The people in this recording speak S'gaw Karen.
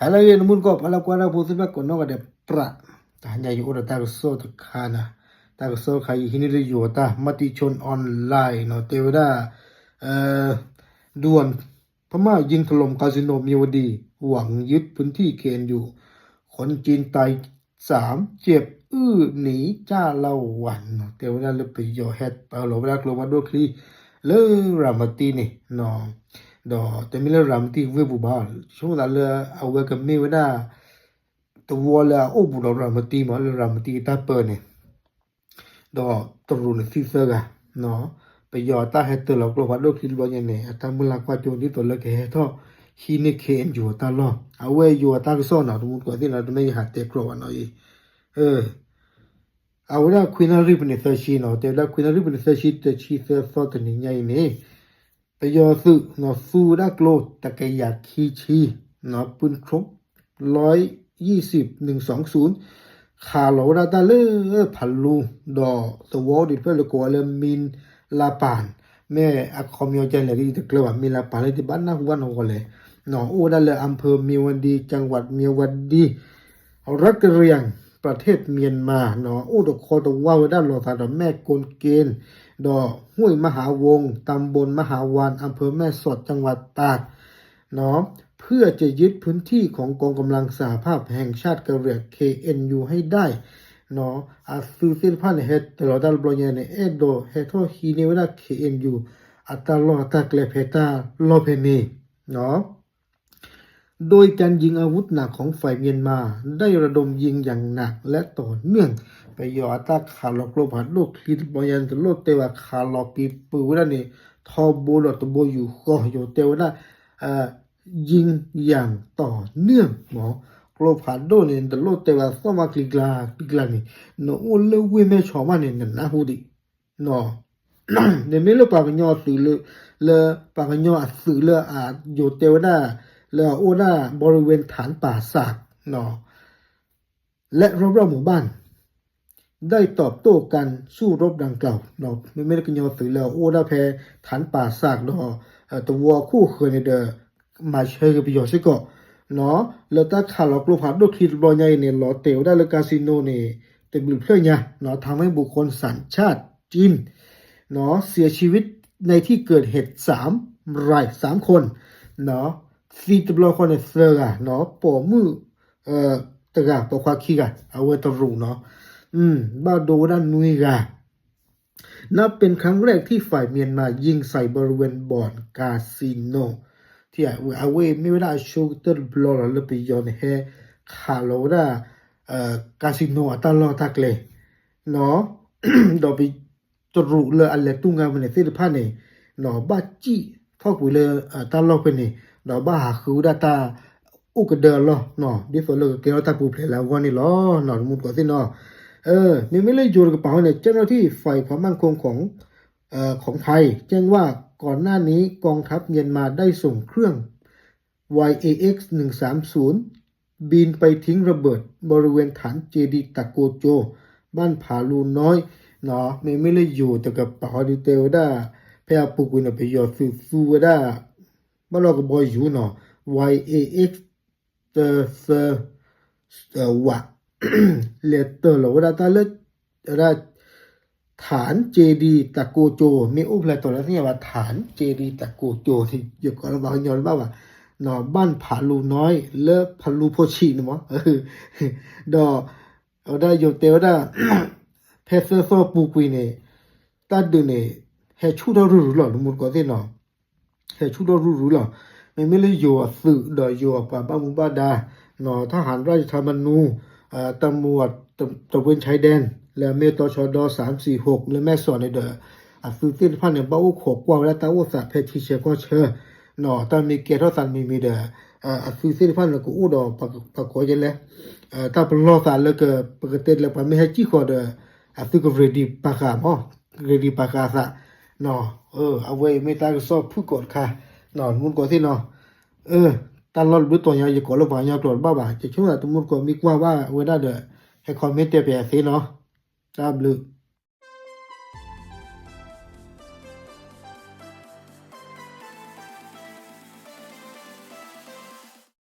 ဟါလၢအဂ့ၤ နမူတကိး ပှၤလၢကွၢ်တၢ်ဖိသ့ၣ်တဖၣ်ကိးနီၢ်ဂၤဒဲးပြး, တဟါညါယအိၣ်ဒီးတၢ်ကစီၣ်တခါနၤ, တၢ်ကစီၣ်တခါအံၤ ဟံးန့ၢ်လၢယိၤအတၢ် မၤတံၤဆိ online နီၤ, တဲဝဲဒၣ် ด่วน พม่ายิงถล่มคาสิโนเมียวดี หวังยึดพื้นที่ เคเอ็นยู คนจีนตายสาม เจ็บอื้อหนีจ้าละวัน တဲဝဲဒၣ်လၢပယီၤဟဲတၢၤလီၤဝဲဒၣ်ကျိဖးဒိၣ်ချံ လၢရၤမတံန့ၣ်, ဒီးတမ့ၢ်လၢရၤမတံဝ့ၢ်ပူၤဘၣ်, ဆိကမိၣ်သးလၢအဝဲကမ့ၢ်ဝဲဒၣ် သဝီလၢအအိၣ်ဘူးဒီးရၤမတံမး လၢရၤမတံအတၢ်ပၢန့ၣ် ဒီးတရူးန့ၣ်သံသၢဂၤ, ပယီၤအတၢ်ဟဲတၢၤလီၤကျိဖးဒိၣ်ချံတဘျီညါန့ၣ် အတၢ်မုၢ်လၢ်ကွၢ်ကၠိ ဒ်သိးလၢကဟဲထီၣ်ဟံးန့ၢ် ခ့ၣ်အဲၣ်ယူၣ် အတၢ်လီၢ်, အဝဲယိၤအတၢ်ကစီၣ်နီၤ, တမူတကိးသ့ၣ်နီၤ, တမ့ၢ်ယဟးတဲကြီဘၣ်နီၤအံၤ, အဝဲဒၣ်ခွံနၣ်ရံၣ်ပနံးသၢဆံနီၤ, တဲဝဲဒၣ်ခွံနၣ်ရံၣ်ပနံးသၢဆံ တဆံသၢသီတနံၤညါအံၤန့ၣ် ပယီၤသုးနီၤ သူဝဲဒၣ်ကျိတကယၤခံဆံနီၤ, ปืนครบ ร้อยยี่สิบ หนึ่งสองศูนย์ ခးလီၤဝဲဒၣ်တၢ်လၢဖးလူ ဒီးသဝီအိၣ်ဒံးတဖျၢၣ်လၢကိးဝဲလၢ မံလါပၢ်, မ့ၢ်အခီပညီကလဲၣ် ယတကျၢၤဘၣ်, မံလါပၢ်လၢတဘၣ်နၢ်ဟူဘၣ်နီၢ်ဂီၤလဲၣ်, အိၣ်ဝဲဒၣ်လၢ อำเภอเมียวดี จังหวัดเมียวดี รัฐกะเหรี่ยง ประเทศเมียนมาနီၤ, အိၣ်ဒီးခီတဝၢ်ဝဲဒၣ်လီၤသးဒီး แม่กลเกณฑ์ ဒီး ห้วยมหาวง ตำบลมหาวาน อำเภอแม่สอด จังหวัดตาก เนาะ เพื่อจะยึดพื้นที่ของกองกำลังสหภาพแห่งชาติ เคเอ็นยู ให้ได้ เนาะ အသုးသ့ၣ်တဖၣ်န့ၣ် ဟဲတၢၤလီၤတၢ်တဘျီညါန့ၣ် အဲၣ်ဒိးဟဲထီၣ်ဟံးန့ၢ်ဝဲဒၣ် ခ့ၣ်အဲၣ်ယူၣ် အတၢ်လီၢ်အတၢ်ကျဲဖဲတၢ်လီၢ်ဖဲန့ၣ် เนาะ โดยการยิงอาวุธหนักของฝ่ายเมียนมาได้ระดมยิงอย่างหนักและต่อเนื่อง ပယီၤအတၢ်ခးလီၤကျိဖးဒိၣ်ချံတဘျီညါန့ၣ် တလိၣ်တဲဝဲခးလီၤက့ၤပၢၤဝဲဒၣ်န့ၣ် ထီဘိဒီးတဘိယူၢ်ဃီ ယိၤတဲဝဲဒၣ် ยิงอย่างต่อเนื่อง မ့ၢ် ကျိဖးဒိၣ်န့ၣ် တလိၣ်တဲဝဲသီၣ်မးကျံၤကျါ ကျံၤကျါန့ၣ် နအိၣ်လၢဝ့ၢ်မဲၢ်ဆီးမးန့ၣ် နနၢ်ဟူဒံး နမ့ၢ်လၢပှၤကညီအသုးလၢ လၢပှၤကညီအသုးလၢအယိၤတဲဝဲဒၣ် လၢအအိၣ်ဒၣ် บริเวณฐานป่าสัก และรอบๆหมู่บ้าน ได้ตอบโต้การสู้รบดังกล่าว မ့မ့ၢ်လၢကညီသုးလၢအအိၣ်ဒၣ်ဖဲ ฐานป่าสัก ဒီး သဝီခိၣ်ဃၢၤန့ၣ်ဒီး မၤဆၢက့ၤပယီၤစ့ၢ်ကီး လၢတၢ်ခးလီၤကျိဖးဒိၣ်ချံတဘျီညါအံၤန့ၣ် လီၤတဲာ်ဝဲဒၣ်လၢ casino န့ၣ် တဘျုးဖျၢၣ်ညါ ทำให้บุคคลสัญชาติจีน เสียชีวิตในที่เกิดเหตุ สามราย สามคน သံတဘျီဃီန့ၣ်သၢဂၤ ပိာ်မုၣ်တဂၤ ပိာ်ခွါခံဂၤ အဝဲတရူးနီၤ ဘၣ်ဒိဝဲဒၣ်နွံဂၤ นับเป็นครั้งแรกที่ฝ่ายเมียนมายิงใส่บริเวณบ่อนคาสิโน အဝဲမ့ၢ်ဝဲဒၣ်အဆိကတၢၢ်တဘျီလီၤ လၢပယီၤန့ၣ်ဟဲခးလီၤဝဲဒၣ် casino အတၢ်လီၢ်တၢ်ကျဲ ဒီးပတရူးလၢအလဲၤတူၢ်ငါဝဲန့ၣ်သ့ၣ်တဖၣ်န့ၣ် ဘၣ်စံၣ်ထီၣ်ကွံာ်လၢတၢ်လီၢ်ဖဲန့ၣ် ဒီးဘၣ်ဟးဃုဝဲဒၣ်တၢ်အိၣ်ကဒၢအလီၢ် ဒ်သိးလၢကကဲထီၣ်တၢ်ပူၤဖျဲးလၢအဂီၢ်န့ၣ်လီၤ တမူတကိးသ့ၣ်နီၤ မ့မ့ၢ်လၢယိၤတကပၤဃီန့ၣ် เจ้าหน้าที่ฝ่ายความมั่นคงของ เอ่อ ของไทยแจ้งว่าก่อนหน้านี้กองทัพเมียนมาได้ส่งเครื่อง วาย เอ เอ็กซ์ หนึ่งสามศูนย์ บินไปทิ้งระเบิดบริเวณฐานเจดีย์ตะโกโจ บ้านผาลูน้อย မ့မ့ၢ်လၢယိၤတကပၤဃီဒုးတဲဝဲဒၣ် ဖဲအပူၤကွံာ်န့ၣ် ပယီၤသုးသူဝဲဒၣ် ဘၣ်လီၢ်ကဘီယူၤနီၤ ဝါအ့အ့း တသၢ ဝး လဲၤတၢၤလီၤဝဲဒၣ်တၢ်လၢ ဝဲဒၣ် ฐานเจดีย์ตะโกโจ မ့ၢ်အိၣ်ဖျဲၣ်တီၤလၢသ့ၣ်ညါဘၣ် ฐานเจดีย์ตะโกโจ ယကိးလၢပှၤကညီတဘၣ်ဘၣ် บ้านผาลูน้อย လၢဖလူဖိဆံးန့ၣ်မး ဒီး အဝဲဒၣ်ယိၤတဲဝဲဒၣ် ဖဲသၢသီပူၤကွံာ်န့ၣ် တၢ်ဒုးန့ၣ် ဟဲဆူၣ်ထီၣ်ရုၢ်ရုၢ်လီၤ တမူတကိးသ့ၣ်နီၤ ဟဲဆူၣ်ထီၣ်ရုၢ်ရုၢ်လီၤ. မ့မ့ၢ်လၢယိၤအသုးဒီးယိၤအပှၤဘၣ်မူဘၣ်ဒါ ทหารราชธรรมนูญ ตำรวจตระเวนชายแดน လၢအမ့ၢ်တီၤဆီဒီ စၢမ်စံၣ်ဟူး လၢမဲၢ်ဆီးန့ၣ်ဒီး အသုးသ့ၣ်တဖၣ်န့ၣ် ဘၣ်အိၣ်ခိးကွၢ်ဝဲဒၣ်တၢ်အိၣ်သးဖဲထံဆၢကီၢ်ဆၢ တၢ်မ့ၢ်ကဲထီၣ်သးမံၤမံၤဒီး အသုးသ့ၣ်တဖၣ်န့ၣ် ကအိၣ်ဒီးပှၤကိးကဲလဲၣ် တၢ်ပလီၢ်သးလၢက ပကတဲလၢပှၤမ့ၢ်ဟဲစံၣ်ဃီၤဒီး အသုးက ready ပာ်ဃာ်မး ready ပာ်ဃာ်အသး အဝဲအံၤမ့ၢ်တၢ်ကစီၣ်ဖုၣ်ကိာ်တခါ တမူတကိးသ့ၣ်နီၤ တၢ်လီၢ်တဘျုးတီၤညါ ယကိးလၢပှၤကညီကျိာ်တဘၣ်ဘၣ် ယဆိကမိၣ်တမူတကိးမ့ၢ်ကွၢ်ဘၣ်ဝဲဒၣ်ဒီး ဟဲ comment တဲပၠးသ့နီၤ တၢ်ဘျုး